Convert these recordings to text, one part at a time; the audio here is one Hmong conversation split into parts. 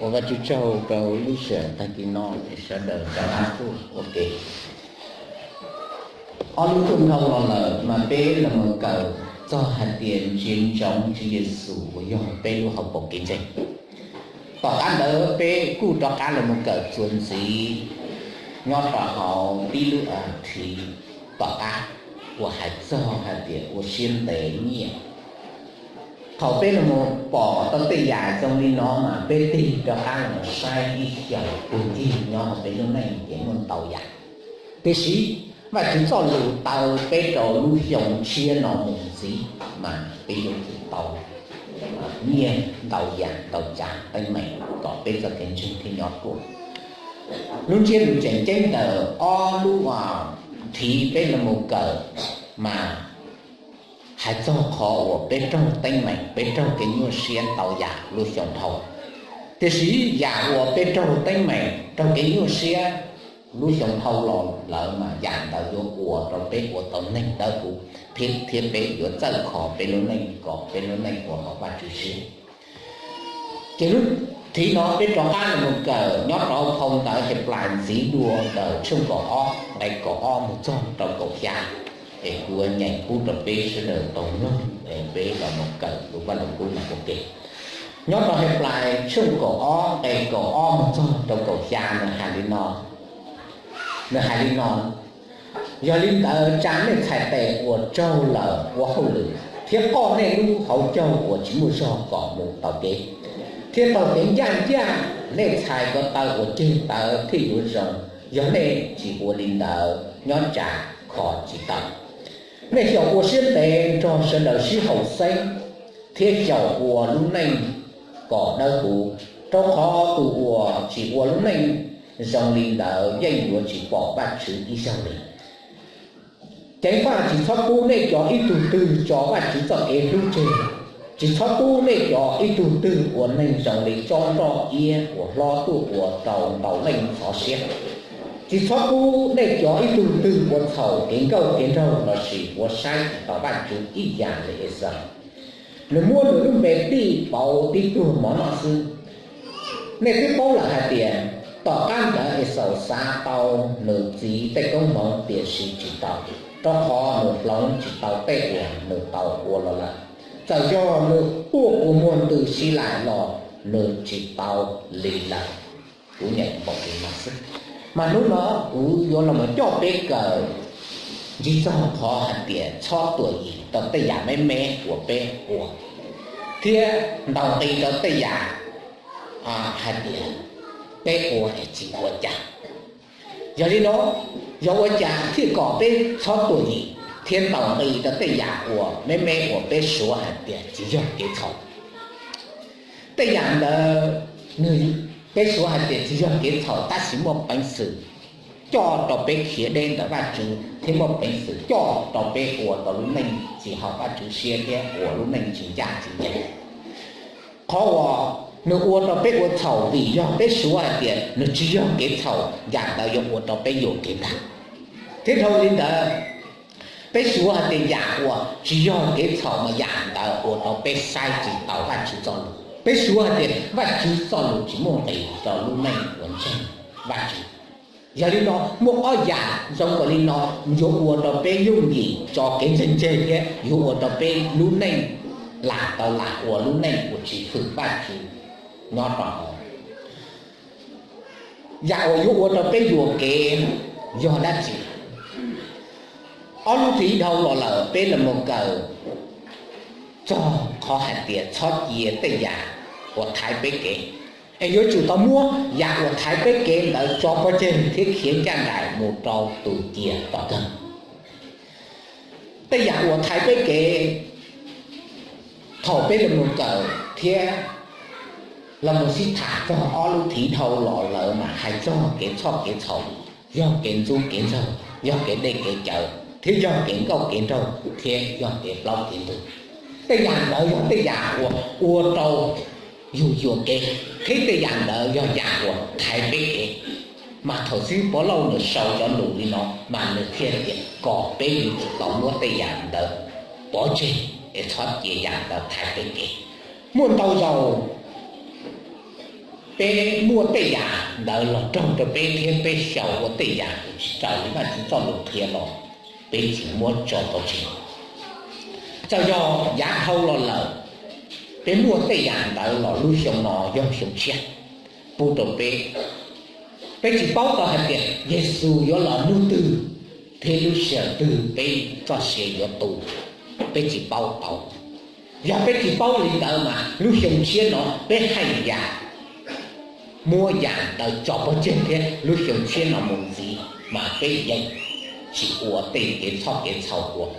Ua Vajtswv tsaug rau lub sij hawm tag kis no sawv daws rov qab tuaj ua ke. Ob lub rooj dhau los lawm mas peb los mus kawm txog hais tias ntsia ntsoov Tswv Yexus uas yog peb lub hauv paus kev ntseeg. Tom qab ntawd peb kuj rov qab los mus kawm txuas ntxiv nyob rau hauv tib lub a thiv tom qab uas hais txog hais tias ua siab ntev nyiaj. Thaum peb los mus pom tau tej yam zoo li no mas peb tig rov qab los saib ib xyoos puag ncig nyob hauv peb lub neej ces muaj ntau yam. Tiam sis Vajtswv txoj lus taw peb rau lub xyoo tshiab no mus ntxiv mas peb yuav tsum tau nyiaj ntau yam ntau tsav teeb meem kom peb txoj kev ntseeg thiaj nyob ruaj. Lub ntsiab lus tseem ceeb ntawm ob lub thiv peb los mus kawm mas hais txog qhov uas peb raug teeb meem, peb raug kev nyuaj siab ntau yam lub xyoo dhau. Tiam sis yam uas peb raug teeb meem, raug kev nyuaj siab lub xyoo dhau los lawm mas yam ntawd yuav ua rau peb ua tau neeg dawb huv thiab peb yuav txawj kho peb lub neej kom peb lub neej ua haum Vajtswv siab. Ces lub thiv no peb rov qab los mus kawm nyob rau phau ntawv Henplais ntxiv dua ntawm tshooj kaum ob nqe kaum ob mus txog rau kaum xya, es kuv yuav nyeem pub rau peb sawv daws tau mloog es peb los mus kawm lus Vaj Lug Kub no ua ke. Nyob rau Henplais tshooj kaum ob nqe kaum ob mus txog rau kaum xya nws hais li no, nws hais li no: Yog li ntawd tsa nej txhais tes uas raug lawm ua hauj lwm, thiab qoj nej lub hauv caug uas tsis muaj zog kom mus taus kev, thiaj taug kev ncaj ncaj. Nej txhais ko taw uas ceg tawv thiaj yuav zoo, yog nej tsis ua li ntawd nyob tsam kho tsis tau. Nej xyaum ua siab ntev nrog sawv daws sib haum xeeb, thiab xyaum ua lub neej kom dawb huv, rau qhov tus uas tsis ua lub neej zoo li ntawd yeej yuav tsis pom Vajtswv ib zaug li. Ceev faj tsis txhob pub nej cov ib tug twg tso Vajtswv txoj kev hlub tseg. Tsis txhob pub nej cov ib tug twg ua neeg zoo li tsob nroj iab uas hlob tuaj ua rau ntau leej ntxhov siab. Tsis txhob pub nej cov ib tug twg ua txhaum kev nkauj kev nraug lossis ua saib tsis taus Vajtswv ib yam li Exaus. Nws muab nws lub npe tij pauv tib tug mov noj xwb. Nej twb paub lawm hais tias tom qab ntawd Exaus xav tau nws txiv tej koob hmoov tiam sis tsis tau, rau qhov nws hloov tsis tau tej uas nws tau ua los lawm. Txawm yog nws tuaj ua muag ntws si laim los nws tsis tau li lawm. Kuv nyeem npaum li no xwb, mas hnub no kuv yuav los mus coj peb kawm ntsib txog qhov hais tias txhob tuam yim rau tej yam me me uas peb ua, thiab ntaus nqi rau tej yam hais tias peb ua es tsis ua cas. Yog li no, yog ua cas thiaj kom peb txhob tuam yim thiab ntaus nqi rau tej yam uas me me uas peb suav hais tias tsis yog kev txhaum? Tej yam ntawd peb suav hais tias tsis yog kev txhaum tab sis muaj peev xwm coj rau peb khiav deb ntawm Vajtswv thiab muaj peev xwm coj rau peb ua tau lub neej tsis haum Vajtswv siab thiab ua lub neej tsis ncaj tsis ncees. Qhov uas nws ua rau peb ua txhaum vim yog peb suav hais tias nws tsis yog kev txhaum, yam ntawd yuav ua rau peb yuam kev ntag. Thiab dhau li ntawd, peb suav hais tias yam uas tsis yog kev txhaum mas yam ntawd ua rau peb saib tsis taus Vajtswv txoj lus. Peb suav hais tias Vajtswv txoj lus tsis muaj nqis rau lub neej uas ntseeg Vajtswv. Yog li no muaj ob yam zoo nkaus li no yuav ua rau peb yooj yim tso kev ntseeg tseg thiab yuav ua rau peb lub neej lam tau lam ua lub neej uas tsis hwm Vajtswv nyob rau hauv. Yam uas yuav ua rau peb yuam kev yog dab tsi? Ob lub thiv dhau los lawm peb los mus kawm txog qhov hais tias txhob cia tej yam uas thaiv peb kev, es yuav tsum tau muab yam uas thaiv peb kev ntawd tso pov tseg thiab khiav ncaj nraim mus rau tus cia tom kawg. Tej yam uas thaiv peb kev, thaum peb los mus kawm thiab los mus sib tham txog ob lub thiv dhau los lawm mas hais txog kev txhoj kev txhaum, yog kev ntxub kev ntxaug, yog kev dej kev cawv, thiab yog kev nkauj kev nraug, thiab yog kev plaub kev ntug. Tej yam ntawd yog tej yam uas ua rau yus yuam kev, thiab tej yam ntawd yog yam uas thaiv peb kev. Mas thaum xib hwb Pov Lauj nws sau cov lus li no mas nws thiaj tias kom peb yuav tsum tau muab tej yam ntawd pov tseg es txhob cia yam ntawd thaiv peb kev. Muaj ntau zaus Peb muaj tej yam ntawd los raug rau peb thiab peb xyaum ua tej yam uas tsis raws li Vajtswv txoj lus qhia los peb tsis muab tso tau tseg. Txawm yog yav dhau los lawm, peb muaj tej yam ntawd los lub xyoo no yog xyoo tshiab pub rau peb. Peb tsis paub tau hais tias Yexus yuav los hnub twg thiab lub sij hawm twg peb txoj sia yuav tu, peb tsis paub tau. Yog peb tsis paub li ntawd mas lub xyoo tshiab no peb haj yam muab yam ntawd tso pov tseg thiab lub xyoo tshiab no mus ntxiv mas peb yeej tsis ua tej kev txhoj kev txhaum uas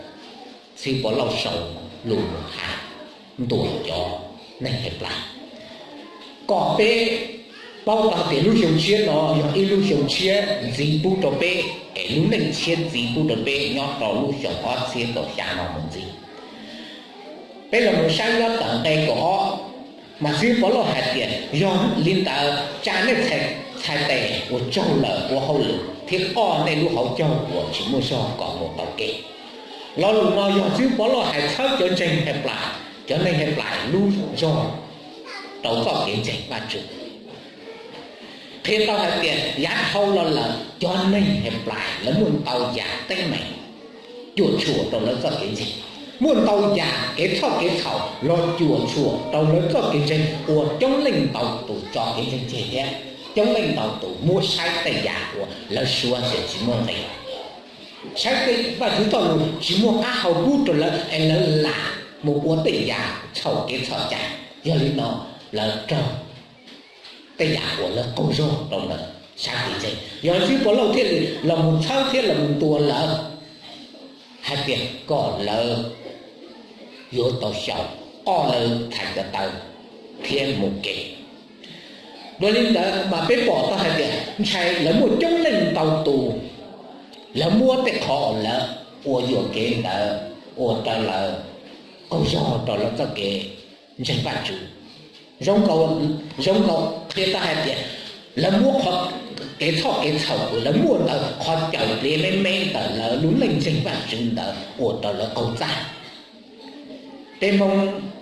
txiv Pov Lauj sau lus mus hais ntuas cov neeg Hes Plas kom peb paub tau tias lub xyoo tshiab no yog ib lub xyoo tshiab ntxiv pub rau peb, es lub neej tshiab ntxiv pub rau peb nyob rau lub xyoo ob txhiab kaum xya no mus ntxiv. Peb los mus saib nyob tom nqe kaum ob, mas txiv Pov Lauj hais tias, yog li ntawd tsa nej txhais tes uas tsaug lawm ua hauj lwm thiab qoj nej lub hauv caug uas tsis muaj zog kom mus tau kev. Lo lus no yog txiv Pov Lauj hais txhawb cov ntseeg Hes Plas, cov neeg Hes Plas lub zog rau txoj kev ntseeg Vajtswv. Qhia tau hais tias yav dhau los lawm cov neeg Hes Plas lawv muaj ntau yam teeb meem cuam tshuam rau lawv txoj kev ntseeg, muaj ntau yam kev txhoj kev txhaum los cuam tshuam rau lawv txoj kev ntseeg uas coob leej ntau tus tso kev ntseeg tseg thiab coob leej ntau tus muab saib tej yam uas lawv suav tsis muaj nqis, saib tej Vajtswv txoj lus tsis muaj qab hau pub rau lawv es lawv lam mus ua tej yam txhaum kev txhoj cai. Yog li no lawv raug tej yam uas lawv qaug zog rau lawv sab kev ntseeg. Yog li txiv Pov Lauj thiaj li los mus txhawb thiab los mus ntuas lawv hais tias kom lawv yuav tau xyaum qoj lawv txhais cov taw thiab mus kev. Dua li ntawd mas peb pom tau hais tias ntshai lawv muaj coob leej ntau tus, lawv muab tej qhov uas lawv ua yuam kev ntawd ua rau lawv qaug zog rau lawv txoj kev ntseeg Vajtswv. Zoo nkaus qhia tau hais tias lawv muab qhov kev txhoj kev txhaum uas lawv muaj ntawd, qhov cawm pliav me me ntawm lawv lub neej ntseeg Vajtswv ntawd ua rau lawv qaug txaj. Peb Hmoob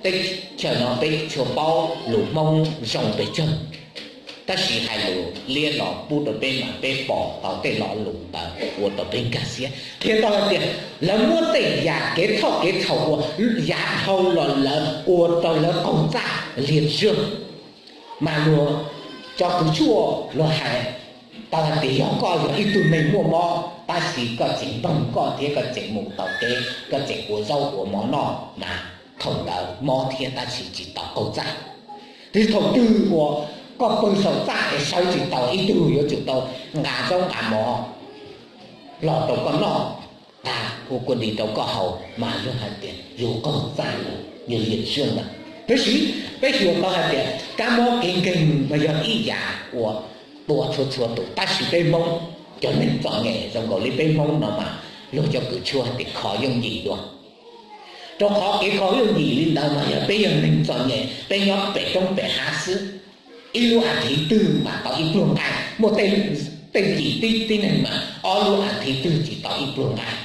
teb chaws no peb tsuas paub lus Hmoob zoo pes tsawg, tab sis hais lus liab los pub rau peb mas peb pom tau tej lo lus ntawd ua rau peb nkag siab. Qhia tau hais tias lawv muab tej yam kev txhoj kev txhaum uas yav dhau los lawm ua rau lawv qaug txaj liam zog. Mas luag cov kws tshuaj luag hais tau hais tias yog koj yog ib tug neeg muaj mob tab sis koj tseem npoog koj thiab koj tseem mus tau teb, koj tseem ua zaub ua mov noj mas thaum ntawd mob thiab tab sis tsis tau qaug txaj. Tiam sis thaum twg uas koj pw saum txaj es sawv tsis tau, ib tug yuav tsum tau nqa zaub nqa mov los rau koj noj, nqa ua kua dis rau koj haus mas yog hais tias yus qaug txaj, yus liam zog lawm. Tab sis peb xyuas tau hais tias kab mob kev nkeeg mas yog ib yam uas tua txhua txhua tus, tab sis peb Hmoob cov neeg txom nyem zoo nkaus li peb Hmoob no mas luag cov kws tshuaj hais tias kho yooj yim dua. Rau qhov kev kho yooj yim li ntawd mas yog peb yog neeg txom nyem, peb nyob pem roob pem hav xwb, ib lub as thiv twg mas tau ib pluag nqaij, muaj tej yim tib neeg mas ob lub as thiv twg tsis tau ib pluag nqaij.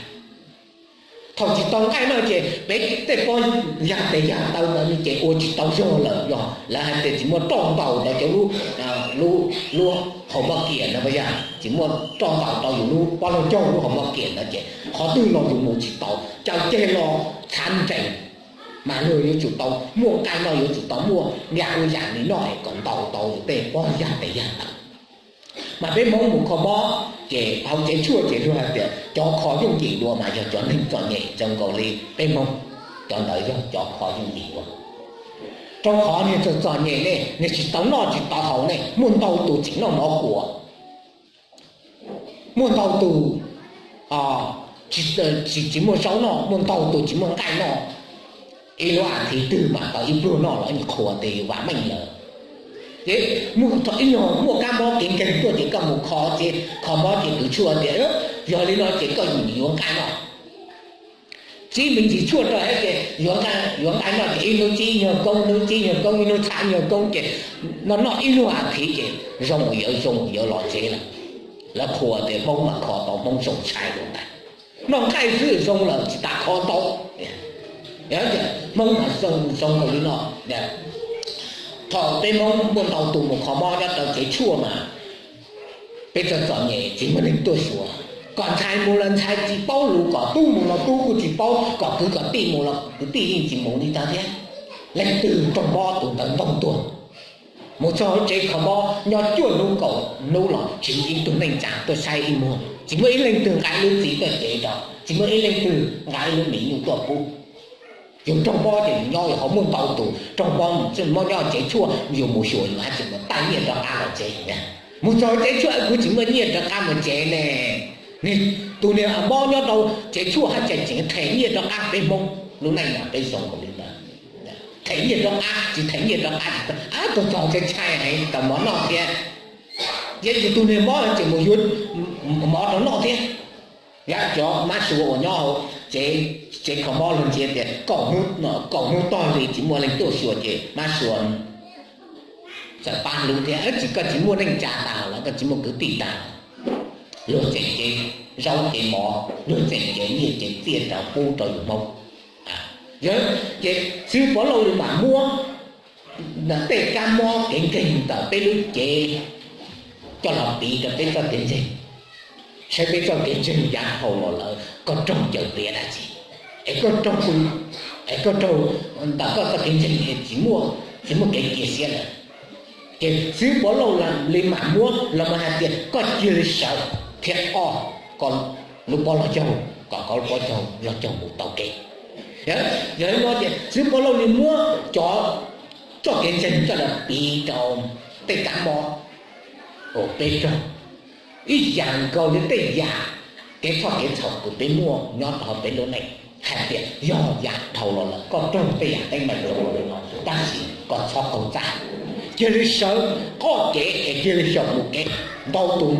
Thaum tsis tau nqaij no ces peb tej pob yag tes yag taw ntawd ces ua tsis tau zog lawm, yog lawv hais tias tsis muaj roj ntaus rau cov lub, lub hau moj kiam no, yog tsis muaj roj ntaus rau yus lub pob laug caug lub hau moj kiam ntawd ces qhov twg los yus mus tsis tau, caw ceg los txhav nrees. Mas luag yuav tsum tau muaj nqaij noj, yuav tsum tau muaj yam ua yam li noj es kom ntaus tau yus tej pob yag tes yag taw. Mas peb Hmoob mus kho mob ces hauv tsev tshuaj ces luag hais tias cov kho yooj yim dua mas yog cov neeg txom nyem zoo nkaus li peb Hmoob, cov ntawd yog cov kho yooj yim dua. Rau qhov niag txom txom nyem ne, niag tsis tau noj tsis tau haus ne, muaj ntau tus tseem noj mov kuam, muaj ntau tus tsis, tsis muaj zaub noj, muaj ntau tus tsis muaj nqaij noj. Ib lub as thiv twg mas tau ib pluag noj los qhuas tias yus vam meej lawm. Ces muaj ib nyuag muaj kab mob kev nkeeg tuaj ces koj mus kho ces kho mob ces kws tshuaj tias yog li no ces koj yuav nqaij noj. Txib me ntsis tshuaj rau hais tias yuav nqaij noj ces ib hnub txib nyuag koob, hnub txib nyuag koob, ib hnub txhab nyuag koob ces noj noj ib lub as thiv ces zoo yawv zoo yawv los tsev lawm. Lawv qhuas tias Hmoob mas kho tau Hmoob zoo tshaj lawm ntag. Noj nqaij xwb zoo lawm tsis tas kho tau. Hmoob mas zoo zoo li no. Thaum peb Hmoob muaj ntau tus mus kho mob nyob rau tsev tshuaj mas peb txom txom nyem tsis muaj neeg tuaj xyuas. Kom ntxhais mus los ntxhais tsis paub lus, kom tub mus los tub kuj tsis paub, kom kwv kom tij mus los kwv tij yeej tsis mus li ntag thiab. Leej twg raug mob tus ntawd ntoo tuag. Mus txog tsev kho mob nyob cuaj hnub kaum hnub los tsis muaj ib tug neej tsa tuaj saib ib muag, tsis muaj ib leej twg nqa ib lub txiv tuaj cev rau, tsis muaj ib leej twg nqa ib lub mis nyuj tuaj pub. Yus raug mob ces yus nyob yus hauv, muaj ntau tus raug mob, mob nyob tsev tshuaj, yus mus xyuas yus haj tseem mus taij nyiaj rov qab los tsev. Mus txog tsev tshuaj kuj tsis muaj nyiaj rov qab mus tsev ne. Tus niag mob nyob rau tsev tshuaj haj tseem them nyiaj rov qab. Peb Hmoob lub neej mas peb zoo nkaus li ntawd, them nyiaj rov qab, tsis them nyiaj rov qab, tuag txog ntshai ntshai heev tau mov noj thiab. Ces tus niag mob tseem mus yuav mov rau noj thiab. Yav cov mab sua uas nyob hauv tsev kho mob luag ntsia tias kaum hnub, kaum hnub tog li tsis muaj leej tuaj xyuas ces mab sua txawm pab hlub thiab. Tsis, koj tsis muaj neej tsa tas los koj tsis muaj kwv tij tas, luag tseem cev zaub cev mov, luag tseem cev nyiaj cev txiaj rau pub rau yus Hmoob. Yog ces Xib Hwb Pov Lauj li mam muab tej kab mob kev nkeeg ntawm peb lub cev coj los piv rau peb txoj kev ntseeg, saib peb txoj kev ntseeg yav dhau los lawm koj raug cawm piav dab tsi, es koj raug, es koj raug ntawm koj txoj kev ntseeg es tsis muaj, tsis muaj kev cia siab lawm. Ces Xib Hwb Pov Lauj li mam muab los mus hais tias koj cia li sawv thiab qoj koj lub pob loj caug, kom koj lub pob loj caug mus tau kev. Yog li no ces Xib Hwb Pov Lauj li muab cov txoj kev ntseeg coj los piv rau tej kab mob uas peb raug, ib yam nkaus li tej yam kev txhoj kev txhaum uas peb muaj nyob rau hauv peb lub neej, hais tias yog yam dhau los lawm, koj raug tej yam teeb meem dhau los lawm no tab sis koj txhob qaug txaj, cia li sawv qoj kev es cia li xyaum mus kev. Ntau tus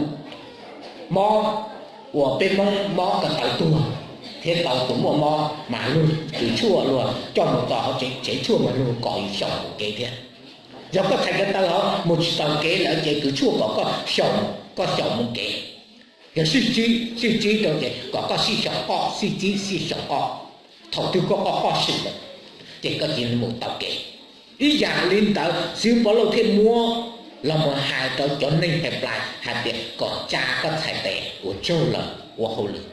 mob uas peb Hmoob mob ko taw tuag thiab ntau tus muaj mob mas luag kws tshuaj luag coj mus txog hauv tsev tshuaj mas luag kom yus xyaum mus kev thiab. Yog koj txhais ko taw hauv mus tsis tau kev lawm ces kws tshuaj kom koj xyaum, koj xyaum mus kev. Yog sib tsib, sib tsib rau ces kom koj sib xyaum qoj, sib tsib sib xyaum qoj. Thaum twg koj qoj qoj swm lawm ces koj cia li mus tau kev. Ib yam li ntawd Xib Hwb Pov Lauj thiaj muab los mus hais rau cov neeg hais plais hais tias kom tsa koj txhais tes uas tsaug lawm ua hauj lwm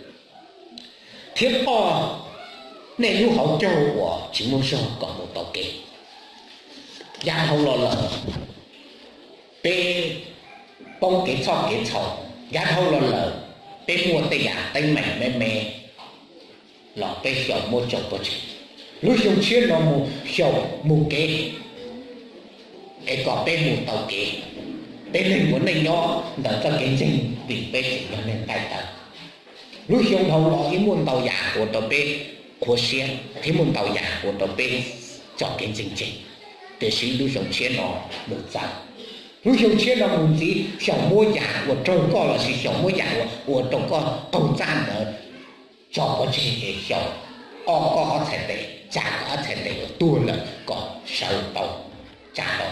thiab qoj nej lub hauv caug uas tsis muaj zog kom mus tau kev. Yav dhau los lawm peb poob kev txhoj kev txhaum, yav dhau los lawm peb muaj tej yam teeb meem me me los peb xyaum muab tso pov tseg. Lub xyoo tshiab no mus xyaum mus kev es kom peb mus tau kev. Peb neeg ua neej nyob ntawm txoj kev ntseeg vim peb tseem yog neeg nqaij tawv. Lub xyoo dhau los yeej muaj ntau yam ua rau peb qhuav siab thiab muaj ntau yam ua rau peb tso kev ntseeg tseg. Tiam sis lub xyoo tshiab no mus txawv, lub xyoo tshiab no mus ntxiv xyaum muab yam uas raug koj lossis xyaum muab yam uas ua rau koj qaug txaj ntawd tso pov tseg es xyaum qoj koj ob txhais tes, tsa koj ob txhais tes uas tuag lawm kom sawv tau, tsa tau,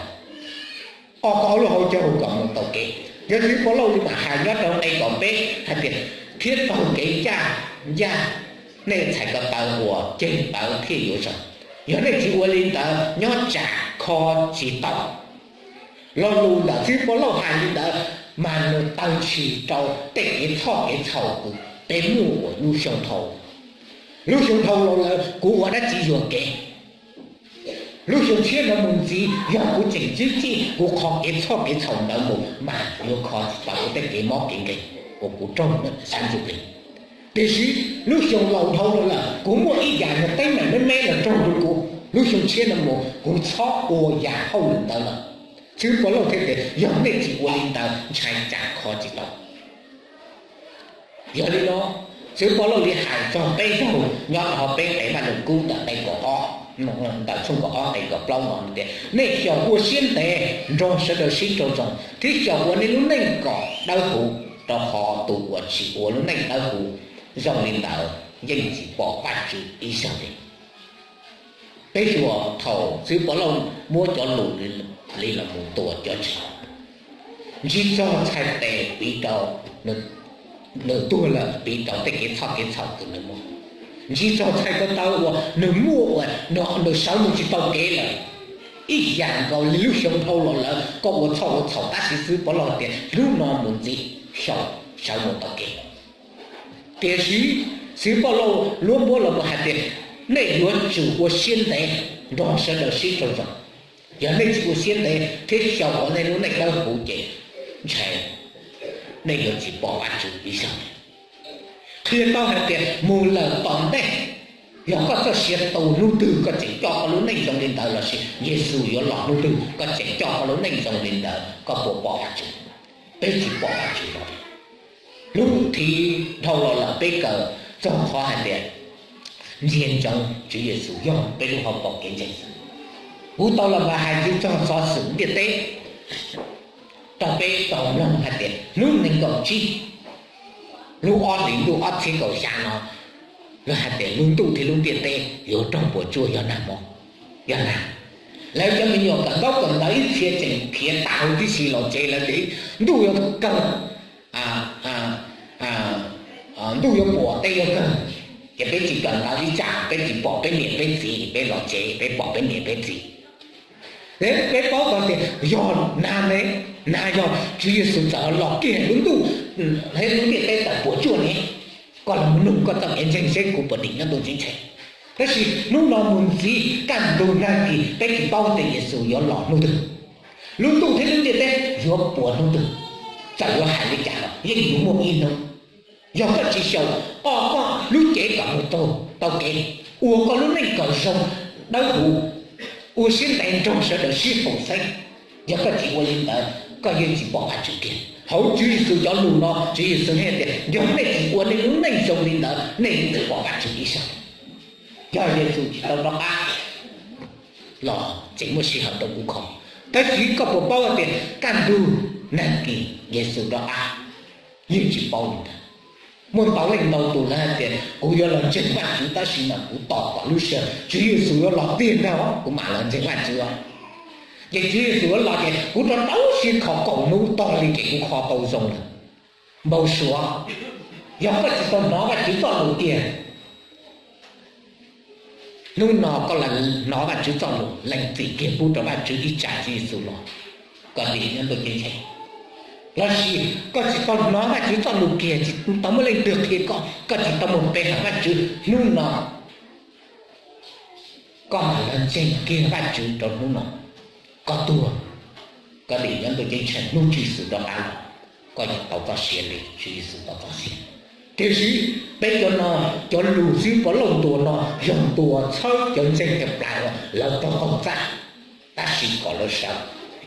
qoj koj ob lub hauv caug kom mus tau kev. Yog Xib Hwb Pov Lauj li mam hais nyob rau nqe kaum peb hais tias thiab taug kev ncaj ncaj, nej txhais ko taw uas ceg tawv thiaj yuav zoo. Yog nej tsis ua li ntawd nyob tsam kho tsis tau. Lo lus ntawm Xib Hwb Pov Lauj hais li ntawd mas nws tawg ntshis rau tej kev txhoj kev txhaum uas peb muaj uas lub xyoo dhau. Lub xyoo dhau los lawm kuv ua dab tsi yuam kev? Lub xyoo tshiab no mus ntxiv yog kuv tseem ntsib txij kuv qhov kev txhoj kev txhaum ntawd mus mas yuav kho tsis tau kuv tej kev mob kev nkeeg uas kuv raug sab ntsuj plig. Tiam sis lub xyoo laus dhau los lawm kuv muaj ib yam yog teeb meem me me los raug rau kuv, lub xyoo tshiab no mus kuv txhob ua yam hauj lwm ntawd lawm. Xib Hwb Pov Lauj thiaj tias yog nej tsis ua li ntawd ntshai tsam kho tsis tau. Yog li no, Xib Hwb Pov Lauj li hais txog peb zaug nyob rau hauv peb nqe Vaj Lug Kub ntawm nqe kaum ob, ntawm tshooj kaum ob nqe kaum plaub no tias nej xyaum ua siab ntev nrog sawv daws sib raug zoo thiab xyaum ua nej lub neej kom dawb huv, rau qhov tus uas tsis ua lub neej dawb huv zoo li ntawd yeej tsis pom Vajtswv ib zaug li. Peb xyuas thaum Xib Hwb Pov Lauj muab cov lus li los mus tuas cov ntseeg, ntsig txog txhais tes piv rau nws tuag lawm, piv rau tej kev txhoj kev txhaum uas nws muaj, ntsig txog txhais ko taw uas nws muaj uas nws sawv mus tsis tau kev lawm, ib yam nkaus li lub xyoo dhau los lawm koj ua txhoj ua txhaum, tab sis Txiv Pov Lauj tias hnub no mus ntxiv xyaum sawv mus tau kev. Tiam sis Txiv Pov Lauj luab npuab los mus hais tias nej yuav tsum ua siab ntev nrog sawv daws sib raug zoo. Yog nej tsis ua siab ntev thiab xyaum kom nej lub neej dawb huv ces ntshai nej yuav tsis pom Vajtswv ib zaug. Qhia tau hais tias mus lawm tom ntej, yog koj txoj sia tu hnub twg koj tseem coj koj lub neej zoo li ntawd lossis Yexus yuav los hnub twg koj tseem coj koj lub neej zoo li ntawd, koj puas pom Vajtswv? Peb tsis pom Vajtswv los. Lub thiv dhau los lawm peb kawm txog qhov hais tias ntsia ntsoov Tswv Yexus yog peb lub hauv paus kev ntseeg. Kuv tau los hais txog xov xwm ntiaj teb rau peb tau mloog hais tias hnub nees nkaum tsib lub ob hlis ntuj ob txhiab kaum xya no, lawv hais tias lub ntuj thiab lub ntiaj teb yuav raug puas tsuaj yog nag hmo, yog nag. Lawv cov me nyuam kawm ntaub kawm ntawv ib txhia tseem khiav tas huv tib si los tsev, lawv tias ntuj yuav kawg, ntuj yuav puas teb yuav kawg, ces peb tsis kawm ntawv ib tsam peb tsis pom peb niam peb txiv, peb los tsev peb pom peb niam peb txiv. Peb paub tau tias yog nag ne, nag yog Tswv Yexus txawm los kiag lub ntuj thiab lub ntiaj teb tawm puas tsuaj ne. Koj los mus nug koj txoj kev ntseeg seb kuv puas dim nyob ntuj ceeb tsheej. Tab sis hnub no mus ntxiv kaj ntug nag kis peb tsis paub tias Yexus yuav los hnub twg, lub ntuj thiab lub ntiaj teb yuav puas hnub twg. Txawm yuav hais li cas los yeej yuav muaj ib hnub. Yog koj tsis xyaum, o, koj lub cev kom mus tau kev, ua koj lub neej kom zoo dawb huv, ua siab ntev nrog sawv daws sib haum xeeb. Yog koj tsis ua li ntawd koj yeej tsis pom Vajtswv kiag. Hauv Tswv Yexus cov lus no Tswv Yexus hais tias yog nej tsis ua nej lub neej zoo li ntawd nej yeej tsis pom Vajtswv ib zaug. Yog Yexus tsis tau rov qab los tseem muaj sij hawm rau kuv kho. Tab sis koj puas paub tias kaj ntug nag kis Yexus rov qab? Yeej tsis paub li ntawd. Muaj ntau leej ntau tus lawv hais tias kuv yuav los ntseeg Vajtswv tab sis mas kuv tos kom lub sij hawm Tswv Yexus yuav los tiag ntag kuv mam los ntseeg Vajtswv os. Ces Tswv Yexus yuav los ces kuv rov rau siab kho kaum hnub tog li ces kuv kho tau zoo lawm. Npau suav, yog koj tsis tau hnov Vajtswv txoj lus tiag, hnub no koj los hnov Vajtswv txoj lus, lees txim kiag pub rau Vajtswv ib tsam Tswv Yexus los, koj dim nyob ntuj ceeb tsheej. Lossis koj tsis tau hnov Vajtswv txoj lus kiag, tsis tau muaj leej twg qhia koj, koj tsis tau mus pe hawm Vajtswv, hnub no koj mam los ntseeg kiag Vajtswv rau hnub no, koj tuag, koj dim nyob ntuj ceeb tsheej, hnub Tswv Yexus rov qab los koj yuav tau txoj sia li Tswv Yexus tau txoj sia. Tiam sis peb cov no, cov lus Txiv Pov Lauj ntuas no yog ntuas txhawb cov ntseeg tawm plaws uas lawv raug qaug txaj, tab sis kom lawv sawv.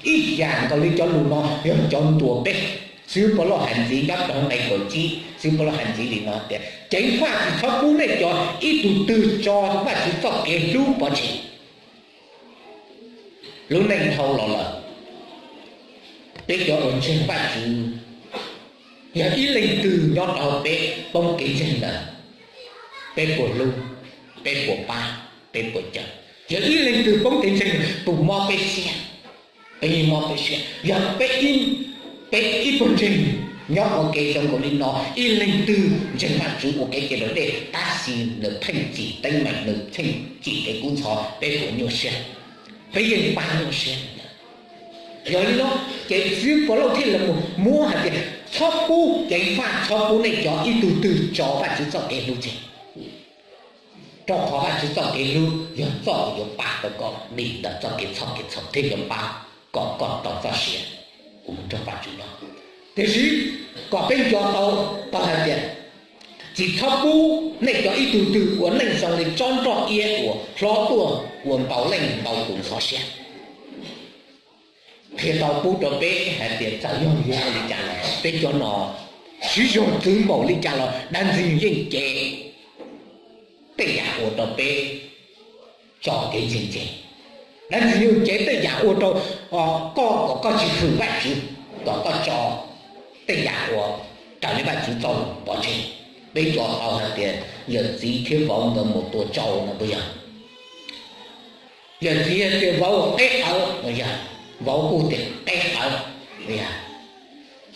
Ib yam nkaus li cov lus no yog cov ntuas peb. Txiv Pov Lauj hais ntxiv nyob rau nqe kaum tsib, Txiv Pov Lauj hais ntxiv li no tias ceev faj tsis txhob pub nej cov ib tug twg tso Vajtswv txoj kev hlub pov tseg. Lub neej dhau los lawm, peb cov uas ntseeg Vajtswv, yog ib leej twg nyob rau peb poob kev ntseeg lawm, peb puas hlub, peb puas pab, peb puas cawm? Yog ib leej twg poob kev ntseeg, puas mob peb siab? Peb yeej mob peb siab. Yog peb, peb ib puag ntseeg nyob ua ke zoo nkaus li no, ib leej twg ntseeg Vajtswv ua kev cai raus dej tab sis nws pheej tsim teeb meem, nws pheej tsim kev kub ntxhov, peb puas nyuaj siab? Peb yeej pab nyuaj siab. Yog li no ces Txiv Pov Lauj thiaj li mus muab hais tias txhob pub, ceev faj txhob pub nej cov ib tug twg tso Vajtswv txoj kev hlub tseg. Rau qhov Vajtswv txoj kev hlub yog txoj uas yuav pab tau koj dim ntawm txoj kev txhawj kev txhaum thiab yuav pab kom koj tau txoj sia uas mus nrog Vajtswv nyob. Tiam sis kom peb nco tau, tau hais tias tsis txhob pub nej cov ib tug twg ua neej zoo li tsob nroj iab uas hlob tuaj ua ntau leej ntau tus ntxhov siab. Qhia tau pub rau peb hais tias txawm yog yuav ua li cas los peb cov no siv zog txwv npaum li cas los Dab Ntxwg Nyoog yeej cev tej yam ua rau peb tso kev ntseeg tseg. Dab Ntxwg Nyoog cev tej yam ua rau koj kom koj tsis hwm Vajtswv, kom koj tso tej yam ua raws li Vajtswv txoj lus pov tseg. Peb nco tau hais tias yawm txiv thiab vauv nkawd mus tua tsau no puas yog? Yawm txiv tias vauv qeb qawv, vauv kuj tias qeb qawv.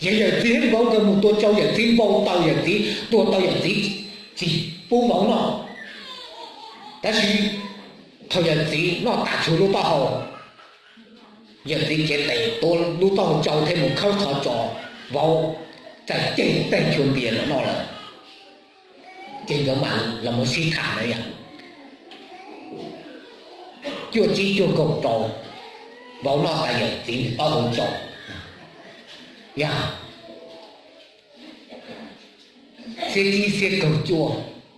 Yog yawm txiv thiab vauv nkawd mus tua tsau, yawm txiv npau taws, yawm txiv tua tau, yawm txiv tsis pub vauv noj. Tab sis thaum yawm txiv noj tas tsuag lub taub hau, Yawm txiv cev tes tua lub taub hau tsau thiab mus khawb qhov tsos, vauv txawm ceg teg chua ntias los noj lawm. Ces nkawd mam los mus sib tham na yom. Cuaj tsib cuaj kaum rau, vauv noj tas yawm txiv taub hau tsau. Yog xiab tsib xiab kaum cuaj,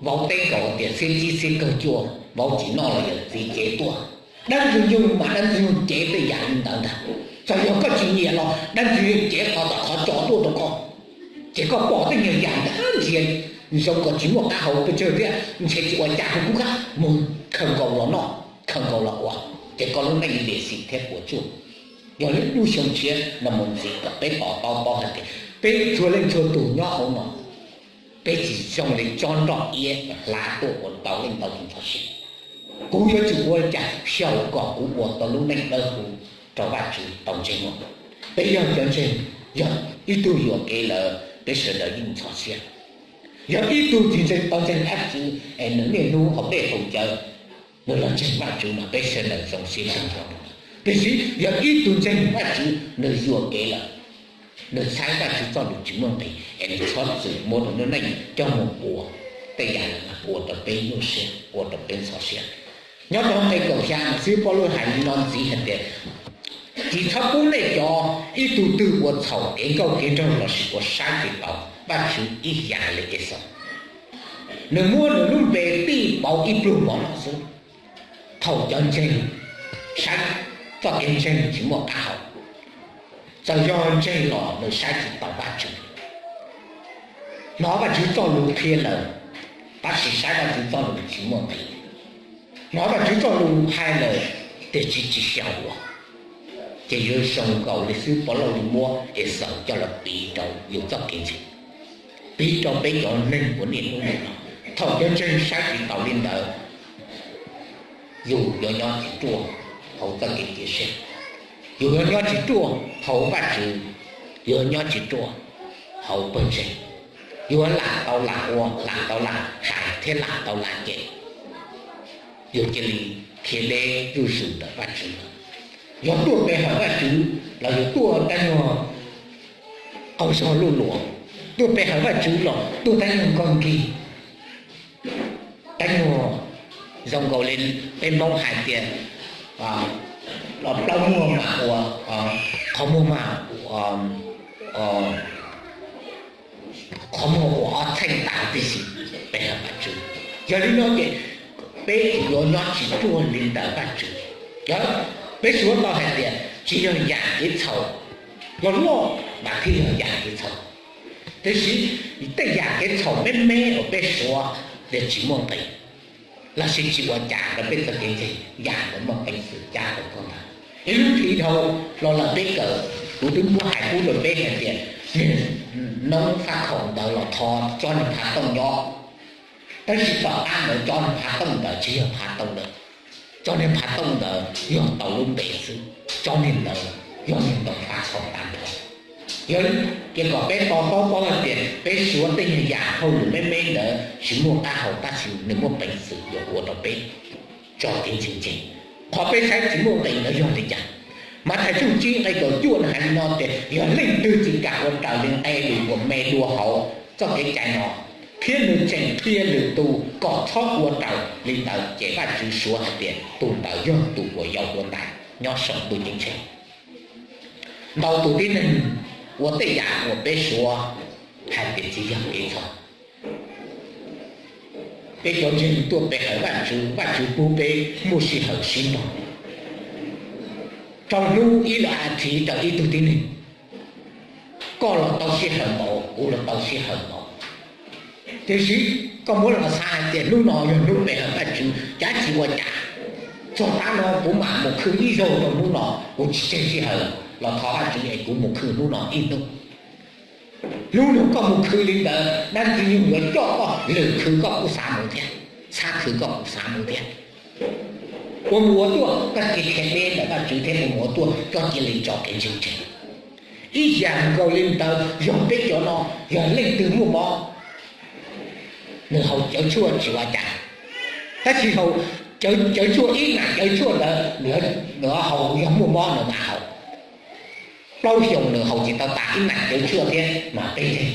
vauv teb nkaus tias xiab tsib xiab kaum cuaj vauv tsis noj los yawm txiv cev tuaj. Dab ntxwg nyoog mas dab ntxwg nyoog cev tej yam li ntawd ntag. Txawm yog koj tsis nyiam los dab ntxwg nyoog cev qhov tom qhov tsos tuaj rau koj, ces koj pom tej nyuag yam ntawd ntshe zoo nkaus tsis muaj qab hau pes tsawg thiab ntshe tsis ua cas rau kuv qab mus khaws nkaus los noj, khaws nkaus los ua, ces koj lub neej lim xim thiab puas tsuaj. Yog lub xyoo tshiab no mus ntxiv kom peb to taub paub hais tias peb txhua leej txhua tus nyob hauv no, peb tsis zoo li tsob nroj iab hlav tuaj ua ntau leej ntau tus ntxhov siab. Kuv yuav tsum ua li cas xyaum kom kuv ua tau lub neej dawb huv rau Vajtswv tau ntseeg no? Peb yog cov ntseeg, yog ib tug yuam kev lawm peb sawv daws yeej ntxhov siab. Yog ib tug tsis ntseeg tau ntseeg Vajtswv es nws niaj hnub hauv peb haus cawv, nws los ntseeg Vajtswv mas peb sawv daws zoo siab kawg nkaus. Tiam sis yog ib tug ntseeg Vajtswv nws yuam kev lawm, nws saib Vajtswv txoj lus tsis muaj nqis es nws txhob txwm muab nws lub neej coj mus ua tej yam ua rau peb nyuaj siab, ua rau peb ntxhov siab. Nyob rau nqe kaum xya xwb Paulus hais li no ntxiv hais tias, tsis txhob pub nej cov ib tug twg ua txhaum kev nkauj kev nraug lossis ua saib tsis taus Vajtswv ib yam li Exaus. Nws muab nws lub npe tij pauv ib pluag mov no xwb. Thaum cov ntseeg saib txoj kev ntseeg tsis muaj qab hau, txawm yog ntseeg los nws saib tsis taus Vajtswv. Hnov Vajtswv txoj lus qhia lawm, tab sis saib Vajtswv txoj lus tsis muaj nqis. Hnov Vajtswv txoj lus hais lawm, tiam sis tsis xyaum ua. Ces yuav zoo nkaus li xwb Paulus li muab Exaus coj los piv rau yus txoj kev ntseeg, piv rau peb cov neeg uas niaj hnub nim no. Thaum cov ntseeg saib tsis taus li ntawd, yus yuav nyob tsis ruaj hauv txoj kev cia siab, yus yuav nyob tsis ruaj hauv Vajtswv, yuav nyob tsis ruaj hauv pawg ntseeg, yuav lam tau lam ua, lam tau lam hais thiab lam tau lam cem, yus cia li khiav deb zuj zus ntawm Vajtswv lawm. Yog tuaj pe hawm Vajtswv los yog tuaj tab nyuag qaug zog luj luas, tuaj pe hawm Vajtswv los tuaj tab nyuag nkag nkig, tab nyuag zoo nkaus li peb Hmoob hais tias plaub muag mas ua, qhov muag mas qhov muag ua ob txheej tas tib si pe hawm Vajtswv. Yog li no ces peb yuav nyob tsis ruaj li ntawm Vajtswv. Yog peb suav tau hais tias tsis yog yam kev txhaum, yog loj mas thiaj yog yam kev txhaum. Tiam sis tej yam kev txhaum me me uas peb suav tias tsis muaj nqis lossis tsis ua cas rau peb txoj kev ntseeg, yam ntawd muaj peev xwm cab tau koj ntag. Ib lub hlis dhau los lawm peb kawm, kuv twb muab hais pub rau peb hais tias niag noob faj khaum ntawd los kho tsob niag phav tooj nyob, tab sis tom qab ntawd tsob niag phav tooj ntawd tsis yog phav tooj lawm. Tsob niag phav tooj ntawd yog tau lub npe xwb, tsob niag ntawd yog niag ntoo faj khaum tag nrho. Yog li ces kom peb to taub paub hais tias peb suav tej nyuag yam hauj lwm me me ntawd tsis muaj qab hau tab sis nws muaj peev xwm yuav ua rau peb tso kev ntseeg tseg. Qhov peb saib tsis muaj nqis ntawd yog li cas? Mathais tshooj tsib nqe kaum cuaj nws hais li no tias, yog leej twg tsis kam ua raws li nqe lus uas me dua hauv txoj kev cai no, thiab nws tseem qhia lwm tus kom txhob ua raws li ntawd, ces Vajtswv suav hais tias tus ntawd yog tus uas yau dua ntais nyob saum ntuj ceeb tsheej. Ntau tus tib neeg ua tej yam uas peb suav hais tias tsis yog kev txhaum. Peb cov ntseeg tuaj pe hawm Vajtswv, Vajtswv pub peb muaj sij hawm sib nrog, rau hnub ib los a thiv rau ib tug tib neeg. Koj los tau sij hawm npaum, kuv los tau sij hawm npaum. Tiam sis koj muab los xav hais tias hnub no yog hnub pe hawm Vajtswv, cav tsis ua cas, txog tav no kuv mam mus khwv ib zaug rau hnub no, kuv tsis tseg sij hawm los thov Vajtswv es kuv mus khwv hnub no ib hnub. Hnub no koj mus khwv li ntawd, dab ntxwg nyoog yuav coj koj lwm khwv koj kuj xav mus thiab, txhab khwv koj kuj xav mus thiab. Ua mus ua tuaj koj cia li khiav deb ntawm Vajtswv thiab ua mus ua tuaj koj cia li tso kev ntseeg tseg. Ib yam nkaus li ntawd yog peb cov no, yog leej twg muaj mob, nws haus cawv tshuaj tsis ua cas, tab sis haus cawv tshuaj ib nam cawv tshuaj ntawd, nws haus yog muaj mob nws mam haus. plaub xyoos nws haus tsis tau tas ib nam cawv tshuaj thiab mas peb nteg.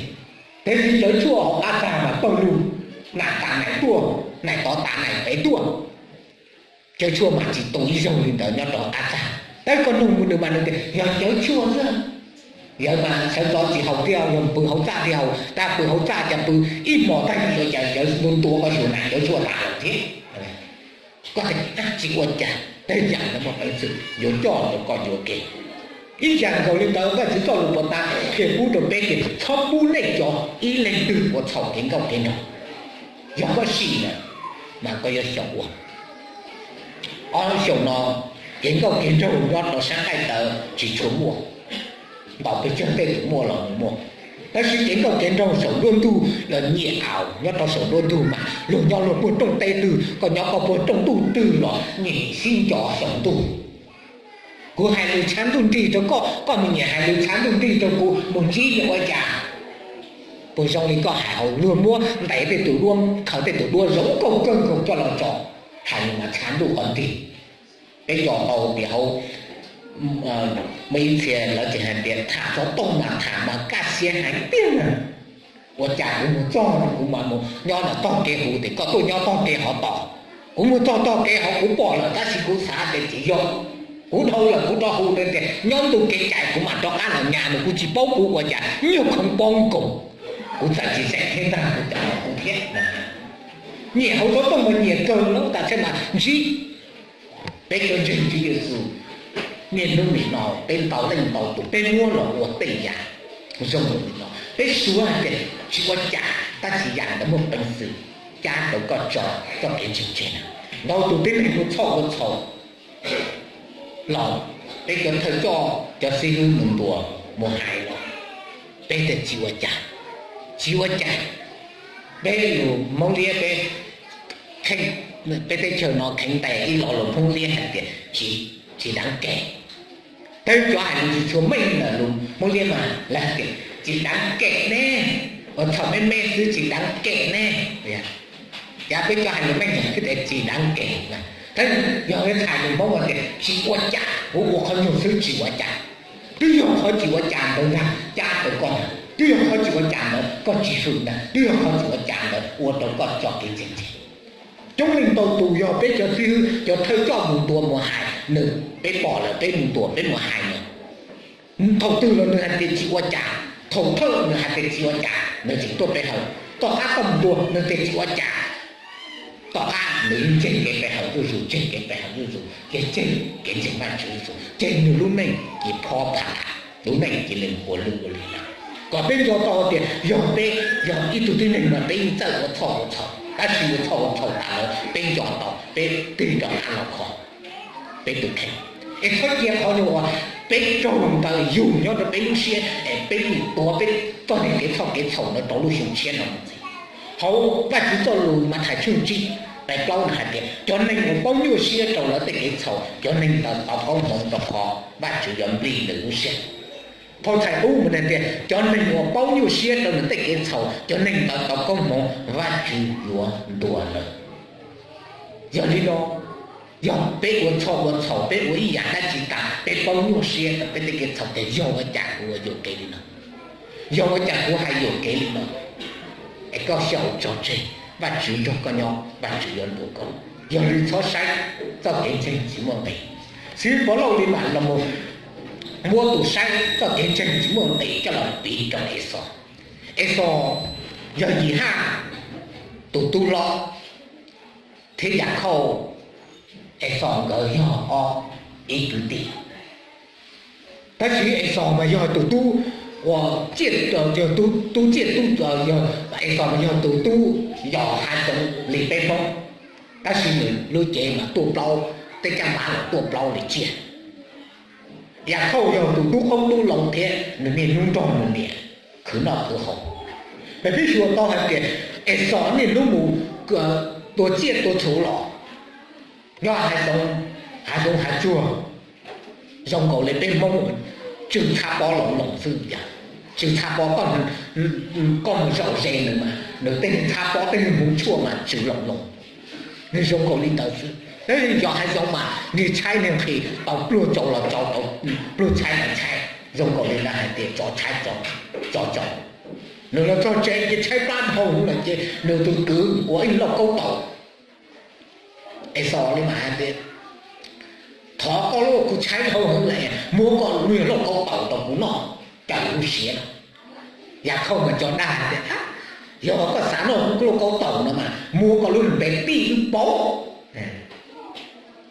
Tiam sis cawv tshuaj hauv qab txag mas pawg lug, nam tas nam tuaj, nam tod tas nam pem tuaj. Cawv tshuaj mas tsis tu ib zaug li ntawd nyob rau qab txag. Tab koj nug nws mas nws tias yog cawv tshuaj xwb. Yog mas sawv ntxov tsis haus thiab, yog pw hauv txaj thiaj haus, tab pw hauv txaj cas pw ib hmos tag kis ua cas cawv ntua ntua koj xyuas nam cawv tshuaj tas lawm thiab. Koj tias tsis ua cas, tej yam no muaj peev xwm yuav coj rau koj yuav kev. Ib yam nkaus li ntawd Vajtswv txoj lus puas tas qhia pub rau peb tias txhob pub nej cov ib leeg twg ua txhaum kev nkauj kev nraug. Yog koj sim na, mas koj yuav xyaum ua. Ob xyoos no kev nkauj kev nraug nyob rau sab nqaij tawv tsis tshua muaj, ntaus pes tsawg tej tus muaj los mus muaj. Tab sis kev nkauj kev nraug saum nruab ntug los nyiam aus nyob rau saum nruab ntug mas luag nyob luag puag rooj teb twg, koj nyob koj puag rooj ntuj twg los nyiam sib nco saum ntuj. Kuv hais lus tshav ntuj nrig rau koj, koj mus nyiam hais lus tshav ntuj nrig rau kuv, mus ntsib yog ua cas? Puas zoo li koj hais hauv luag muab ntes tej tus duab, khaws tej tus duab zoo nkauj kawg nkaus coj los tso, hais lus mas tshav ntuj qhov nrig. Peb nco tau tias hauv muaj ib txhia lawv tseem hais tias tham xov tooj mas tham mas kaj siab heev tiag na. Ua cas kuv mus txog kuv mam mus nyob ntawm tog kev huv tias koj tuaj nyob tog kev hov tos. Kuv mus txog tog kev hov kuv pom lawm tab sis kuv xav tias tsis yog. Kuv dhau lawm kuv rov hu tias nyob ntu kev cai kuv mam rov qab los nyas nws, kuv tsis paub kuv ua cas nyuag khoov poob nkaus. Kuv txawm tsis xeeb thiab ntag kuv cov kuv thiab. Nyiam hauv xov tooj mas nyiam kawg lawm tas thiaj mas ntsib. Peb cov ntseeg Tswv Yexus niaj hnub nim no peb ntau leej ntau tus peb muab los ua tej yam zoo li no, peb suav hais tias tsis ua cas tab sis yam ntawd muaj peev xwm cab rau koj tso koj kev ntseeg tseg na. Ntau tus tib neeg ua txhoj ua txhaum los peb cov thawj coj cov xib hwb mus ntuas mus hais los peb tias tsis ua cas, tsis ua cas. Peb lus Hmoob Liab peb, peb teb chaws no kheev ntes ib lo lus Hmoob Liab hais tias tsis, tsis đáng kể. Peb cov hais lus tsis tshua meej ntawm lus Hmoob Liab mas lawv hais tias tsis đáng kể ne, ua txhaum me me xwb tsis đáng kể ne. Cas peb cov hais lus meej tias tsis đáng kể na, tab yog hais lus Hmoob tias tsis ua cas, kuv ua qhov nyuag xwb tsis ua cas. Twb yog qhov tsis ua cas ntawd ntag cab tau koj ntag, twb yog qhov tsis ua cas ntawd koj tsis hwm ntag, twb yog qhov tsis ua cas ntawd ua rau koj tso kev ntseeg tseg. Coob leej ntau tus yog peb cov xib hwb cov thawj coj mus ntuas mus hais nws, peb pom lawm peb mus ntuas peb mus hais nws. Thaum twg los nws hais tias tsis ua cas, thaum thawj nws hais tias tsis ua cas nws tseem tuaj pe hawm, tom qab koj mus ntuas nws tias tsis ua cas, tom qab nws yeej tseg kev pe hawm zuj zus, tseg kev pe hawm zuj zus, ces tseg kev ntseeg Vajtswv zuj zus, ces nws lub neej ces phob pha, lub neej cia li ua lwj ua liam lawm. Kom peb nco tau tias yog peb yog ib tug tib neeg mas peb yeej txawj ua txhoj ua txhaum, tab sis ua txhoj ua txhaum tas lawm peb nco tau peb tig rov qab los kho peb tus kheej. Es txhob cia qhov nyuag uas peb raug ntawd yug nyob rau peb lub siab es peb nim tuav peb txoj niag kev txhoj kev txhaum ntawd rau lub xyoo tshiab no mus ntxiv. Hauv Vajtswv txoj lus Mathais tshooj tsib nqe plaub nws hais tias cov neeg uas paub nyuaj siab rau lawv tej kev txhaum, cov neeg ntawd tau koob hmoov rau qhov Vajtswv yuav nplij nws lub siab. Phau Txhais Qub mus hais tias cov neeg uas paub nyuaj siab rau nws tej kev txhaum, cov neeg ntawd tau koob hmoov, Vajtswv yuav ntuas lawv. Yog li no, yog peb ua txhoj ua txhaum, peb ua ib yam dab tsi tas peb paub nyuaj siab rau peb tej kev txhaum tias yog ua cas kuv ua yuam kev li no, yog ua cas kuv hais yuam kev li no, es koj xyaum tso tseg, Vajtswv nrog koj nyob, Vajtswv yuav ntuas koj. Yog li txhob saib txoj kev ntseeg tsis muaj nqis. Xib hwb Pov Lauj li mam los mus muab tus saib txoj kev ntseeg tsis muaj nqis coj los piv rau Exos. Exos yog Yihaj tus tub hlob thiab Yakhauj, Exos nkawd yog ob ib kwv tij. Tab sis Exos mas yog tus tub uas txiaj, yog tub txiaj tub, Exos mas yog tus tub yos hav zoov li peb Hmoob, tab sis nws lub cev mas tuaj plaub, tej caj npab los tuaj plaub li tsiaj. Yakhauj yog tus tub qoob tub loo thiab nws niaj hnub nrog nws niam khwv noj khwv haus. Mas peb xyuas tau hais tias Exos niaj hnub mus tua tsiaj tua txhu los nyob hav zoov, hav zoov hav tsuag, zoo nkaus li peb Hmoob tsw txhab pob los loos xwb yom. Tsw txhab pob, koj mus zaum ze nws mas nws tej niag txhab pob tej niag hmoov tshuaj mas tsw loos loos, nws zoo nkaus li ntawd xwb. Yog hav zoov mas niag tshaib niag nqhis tau pluag tsau los tsau, tau pluag tshaib los tshaib. Zoo nkaus li lawv hais tias tsov tshaib tsov tsaus, nws los txog tsev ces tshaib plab dhau lawm ces nws tus kwv ua ib lauj kaub taum. Exaus li mas hais tias, thov koj lauj, kuv tshaib dhau hwv lawm, muab koj lauj kaub taum rau kuv noj cawm kuv siav. Yakhauj mas cov dag tias, yog koj xav noj kuv lauj kaub taum no mas muab koj lub npe tij pauv.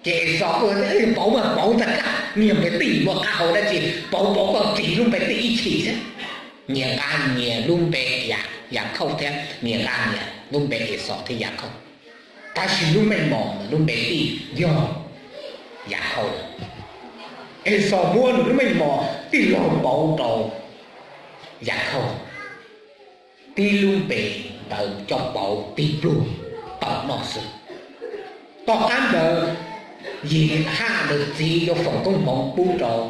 Ces Exaus pauv mas pauv tag kab, niag npe tij muaj qab hau dab tsi, pauv pauv koj ris lub npe tij ib chim xwb. Nyias nqa nyias lub npe, Yakhauj thiab nyias nqa nyias lub npe Exaus thiab Yakhauj. Tab sis lub meej mom lub npe tij yog Yakhauj lawm. Exaus muab nws lub meej mom tij laug pauv rau Yakhauj, tib lub npe ntawd coj pauv tig pluag tau noj xwb. Tom qab ntawd Yixaj nws txiv yuav foom koob hmoov pub rau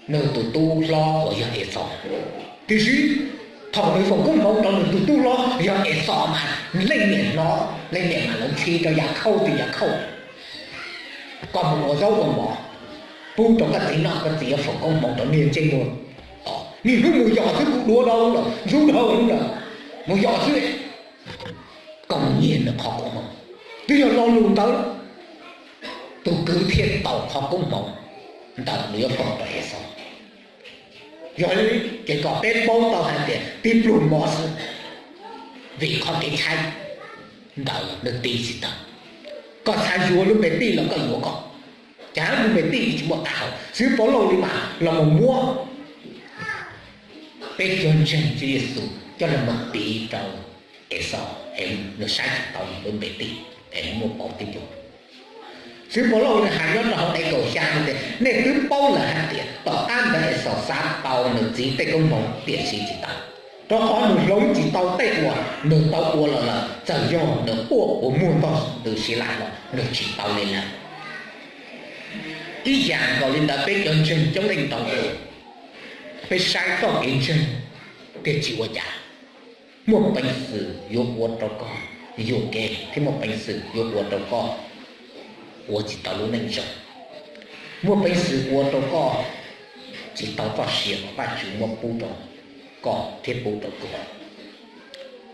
nws tus tub hlob uas yog Exaus. Tiam sis thaum nws foom koob hmoov rau nws tus tub hlob yog Exaus mas leej niam hlob leej niam mas lawv ntxhi rau Yakhauj tias, Yakhauj, koj mus ua zaub ua mov pub rau koj txiv noj, koj txiv yuav foom koob hmoov rau niag ntsej muag. Niaj hnub mus yos xwb, kuv duav dhau lawm, ntxub dhau lawm, mus yos xwb, koj mus nyiag nws qhov koob hmoov. Twb yog lo lus ntawd, tus kwv thiaj tau qhov koob hmoov ntawm nws yuav foom rau Exaus. Yog li ces kom peb paub tau hais tias tib pluag mov xwb, vim qhov kev tshaib ntawd nws tiv tsis tau. Koj xav yuav lub npe tij los koj yuav koj, cas lub npe tij tsis muaj qab hau. Xib Paulauj li mas los mus muab peb cov ntseeg Tswv Yexus coj los mus piv rau Exaus es nws saib tsis tau lub npe tij es muaj pauv tib ncua. Xib Paulauj nws hais nyob rau hauv nqe kaum xya no tias, nej twb paub lawm hais tias tom qab ntawd Exaus xav tau nws txiv tej koob hmoov tiam sis tsis tau, rau qhov nws hloov tsis tau tej uas nws tau ua los lawm, txawm yog nws quaj ua muag ntog ntws siv lawm los nws tsis tau li lawm. Ib yam nkaus li ntawd peb cov ntseeg coob leej ntau tus, peb saib txoj kev ntseeg tiag tsis ua cas. Muaj peev xwm yuav ua rau koj yuam kev thiab muaj peev xwm yuav ua rau koj ua tsis tau lub neej zoo. Muaj peev xwm ua rau koj tsis tau txoj sia uas Vajtswv muab pub rau koj thiab pub rau kuv.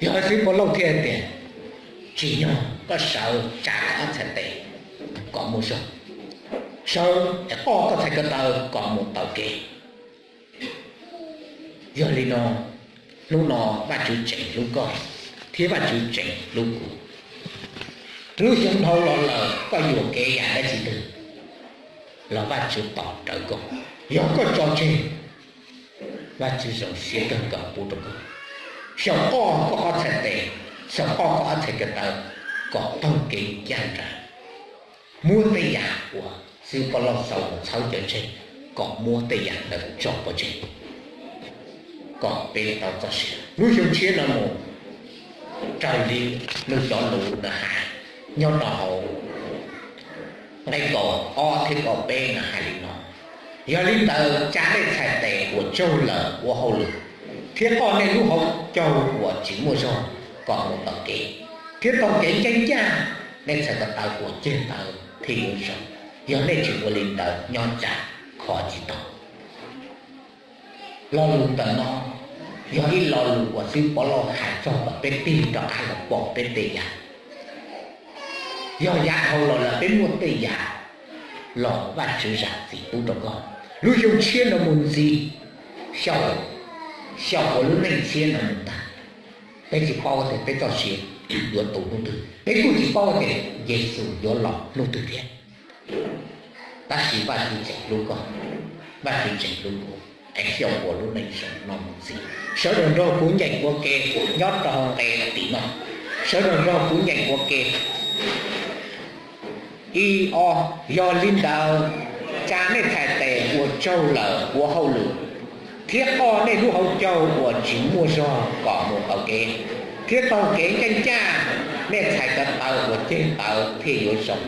Yog li Xib Paulauj thiaj tias, tsim nyog koj sawv tsa koj ob txhais tes kom muaj zog, sawv es qoj koj txhais ko taw kom mus taus kev. Yog li no, hnub no Vajtswv tseem hlub koj thiab Vajtswv tseem hlub kuv. Lub xyoo dhau los lawm koj yuam kev yam dab tsi twg los Vajtswv tos rawv koj. Yog koj tso tseg, Vajtswv zoo siab kawg nkaus pub rau koj. Xyaum qoj koj ob txhais tes, xyaum qoj koj ob txhais ko taw kom taug kev ncaj nraim. Muab tej yam uas Xib Paulauj xaus mus txhawb cov ntseeg kom muab tej yam ntawd tso pov tseg kom peb tau txoj sia. Lub xyoo tshiab no mus, raws li nws cov lus nws hais nyob rau hauv nqe kaum ob thiab kaum peb nws hais li no: Yog li ntawd tsa nej txhais tes uas tsaug lawm ua hauj lwm, thiab qoj nej lub hauv caug uas tsis muaj zog kom mus taus kev, thiab taug kev nceeb ncaj. Nej txhais ko taw uas ceg taw thiaj yuav zoo, yog nej tsis ua li ntawd nyob tsam kho tsis tau. Lo lus ntawm no yog ib lo lus uas Xib Paulauj hais txog kom peb tig rov qab los pom peb tej yam. Yog yav dhau los lawm peb muaj tej yam los Vajtswv zam txim pub rau koj. Lub xyoo tshiab no mus ntxiv, xyaum, xyaum ua lub neej tshiab no mus ntag, peb tsis paub tias peb txoj sia yuav tu hnub twg, peb kuj tsis paub tias Yexus yuav los hnub twg thiab. Tab sis Vajtswv tseem hlub koj, Vajtswv tseem hlub kuv, es xyaum ua lub neej zoo no mus ntxiv. Sawv daws nrog kuv nyeem ua ke nyob rau hauv nqe tim no. Sawv daws nrog kuv nyeem ua ke. Ib, ob. Yog li ntawd, tsa nej txhais tes uas tsaug lawm ua hauj lwm, thiab qoj nej lub hauv caug uas tsis muaj zog kom mus taus kev, thiab taug kev nceeb ncaj. Nej txhais ko taw uas ceg taw thiaj yuav zoo,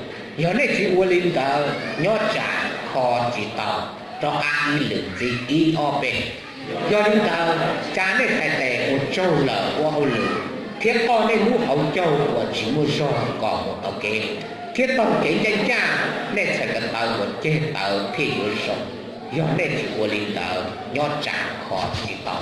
yog nej tsis ua li ntawd nyob tsam kho tsis tau. Rov qab ib lwm ntxiv, ib, ob, peb. Yog li ntawd, tsa nej txhais tes uas tsaug lawm ua hauj lwm, thiab qoj nej lub hauv caug uas tsis muaj zog kom mus taus kev, thiab taug kev nceeb ncaj. Nej txhais ko taw uas ceg taw thiaj yuav zoo, Yog nej tsis ua li ntawd, nyob tsam kho tsis tau.